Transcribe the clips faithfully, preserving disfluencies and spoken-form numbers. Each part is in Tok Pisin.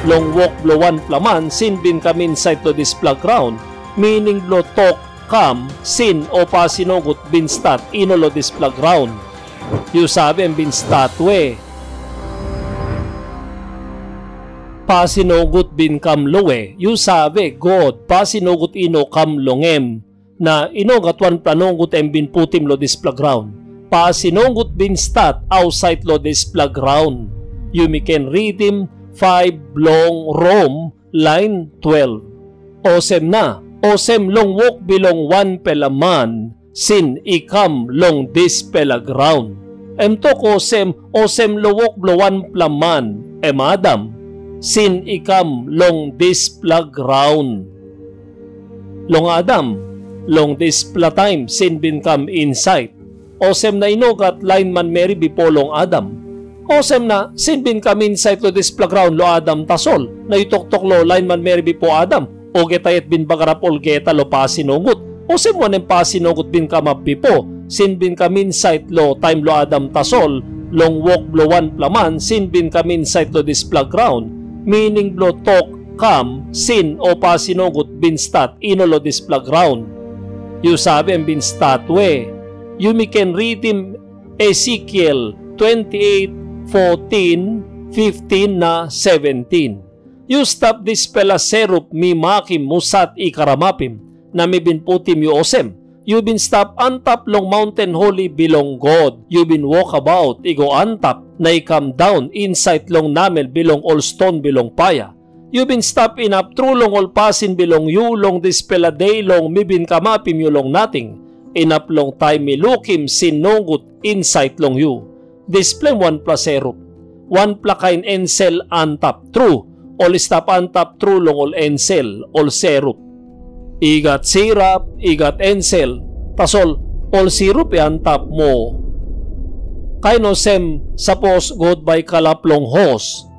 Long wok bilong wanpela man sin bin kam insait long dispela graun, mining bilong tok kam, sin o pasin nogut bin stat i no long dispela graun. Yu save, em bin stat we? Pasin nogut bin kam long we? Yu save, God, pasin nogut i no kam long em. Na i no gat wanpela nogut em bin putim long dispela graun. Pasin nogut bin stat ausait long dispela graun. Yumi ken ritim faiv bilong Rom, lain twelv. Olsem na, olsem long wok bilong wanpela man, sin i kam long dispela graun. Em tok olsem, olsem long wok bilong wanpela man, em Adam, sin i kam long dispela graun. Long Adam, long dispela taim sin bin kam insait. Olsem na i no gat lain manmeri bipo long Adam. Olsem na sin bin kam insait long dispela graun long Adam tasol, na yu toktok long lain manmeri bipo Adam, olgeta yet bin bagarap olgeta long pasin nogut. Olsem wanem pasin nogut bin kamap bipo, sin bin kam insait long taim long Adam tasol, long wok bilong wanpela man sin bin kam insait long dispela graun, mining bilong tok kam, sin o pasin nogut bin stat i no long dispela graun. Yu save, em bin stat we? Yumi ken ritim Esekiel twenty eight, fourteen, fifteen na seventeen. Yu stap dispela serop mi makim husat i karamapim, na mi bin putim yu olsem. Yu bin stap antap long maunten holi bilong God. Yu bin wokabaut i go antap na i kam daun insait long namel bilong ol ston bilong paia. Yu bin stap inap tru long ol pasin bilong yu long dispela de long mi bin kamapim yu long nating, inap long taim mi lukim sin nogut insait long yu. Dispela em wanpela serop, wanpela kain ensel antap tru, ol i stap antap tru long ol ensel, ol serop. I gat sirap, i gat ensel, tasol ol sirop i antap moa. Kain olsem, sapos God bai i kalap long hos.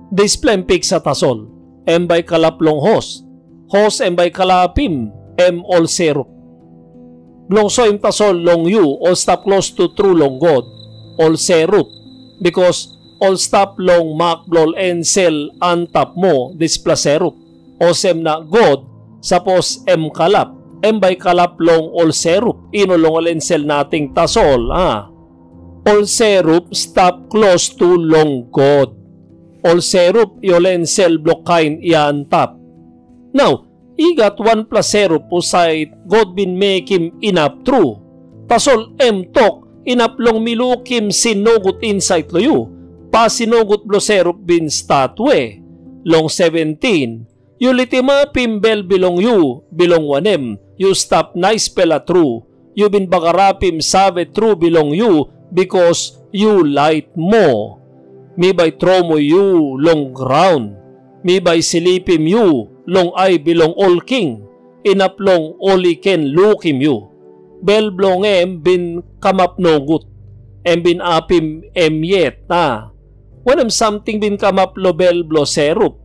Dispela em piksa tasol, em bai i kalap long hos. Hos em bai i kalapim, em ol serop. Bilong soim tasol long yu ol stap klostu tru long God, ol serop, bikas ol stap long mak bilong ol ensel antap moa dispela serop. Olsem na God, sapos em kalap, em bai i kalap long ol serop, i no long ol ensel nating tasol, a? Ol serop stap klostu long God. Ol serop i ol ensel bilong kain i antap. Nau, i gat wanpela serop husat God bin mekim inap tru. Tasol em tok, inap long mi lukim sin nogut insait long yu. Pasin nogut bilong serop bin stat we? Long seventin, yu litimapim bel bilong yu, bilong wanem, yu stap naispela tru. Yu bin bagarapim save tru bilong yu, bikas yu lait moa. Mi bai tromoi yu long graun. Mi bai slipim yu long ai bilong ol king, inap long ol i ken lukim yu. Bel bilong em bin kamap nogut, em bin apim em yet, a? Wanem samting bin kamap long bel bilong serop?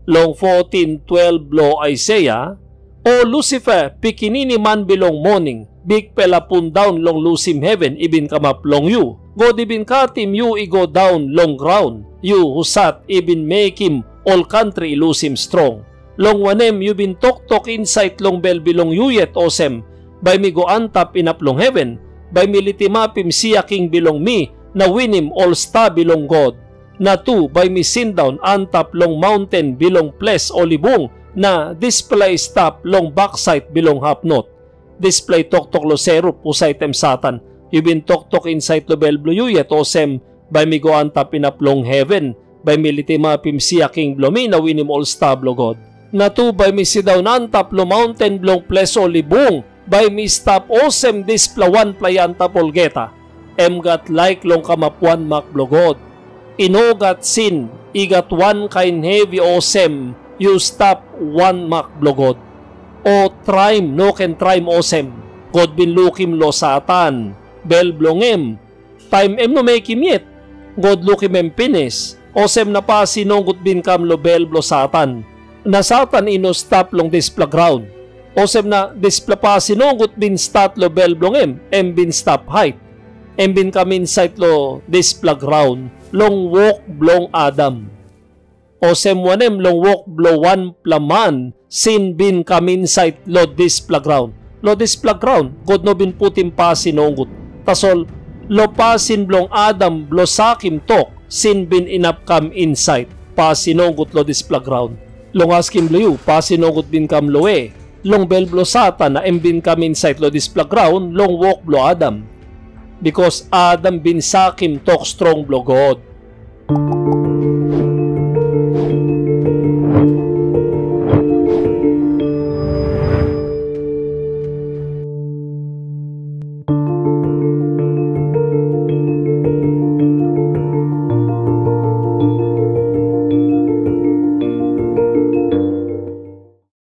Long fotin twelv bilong Aisaia, o Lusifer, pikinini man bilong moning, bikpela pundaun long lusim heven i bin kamap long yu. God i bin katim yu i go daun long graun, yu husat i bin mekim ol kantri i lusim strong. Long wanem, yu bin toktok insait long bel bilong yu yet olsem, bai mi go antap inap long heven, bai mi litimapim sia king bilong mi na winim ol sta bilong God. Na tu bai mi sindaun antap long maunten bilong ples ol i bung, na dispela i stap long baksait bilong hap not. Dispela i toktok long serop husat em Satan. Yu bin toktok insait long bel bilong yu yet olsem, bai mi go antap inap long heven, bai mi litimapim sia king bilong mi na winim ol sta bilong God. Na tu bai mi sindaun antap long maunten bilong ples ol i bung, bai mi stap olsem dispela wanpela i antap olgeta. Em gat laik long kamap wan mak bilong God. I no gat sin, i gat wankain hevi olsem, yu stap wan mak bilong God. O traim, no ken traim olsem. God bin lukim long Satan, bel bilong em, taim em no mekim yet, God lukim em pinis, olsem na pasin nogut bin kam long bel bilong Satan. Na Satan i no stap long dispela graun. Olsem na dispela pasin nogut bin stat long bel bilong em, em bin stap hait. Em bin kam insait long dispela graun, long wok bilong Adam. Olsem wanem long wok bilong wanpela man sin bin kam insait long dispela graun? Long dispela graun, God no bin putim pasin nogut. Tasol, long pasin bilong Adam bilong sakim tok, sin bin inap kam insait, pasin nogut long dispela graun. Long askim bilong yu, pasin nogut bin kam long we? Long bel bilong Satan na em bin kam insait long dispela graun long wok bilong Adam. Bikas Adam bin sakim tok strong bilong God.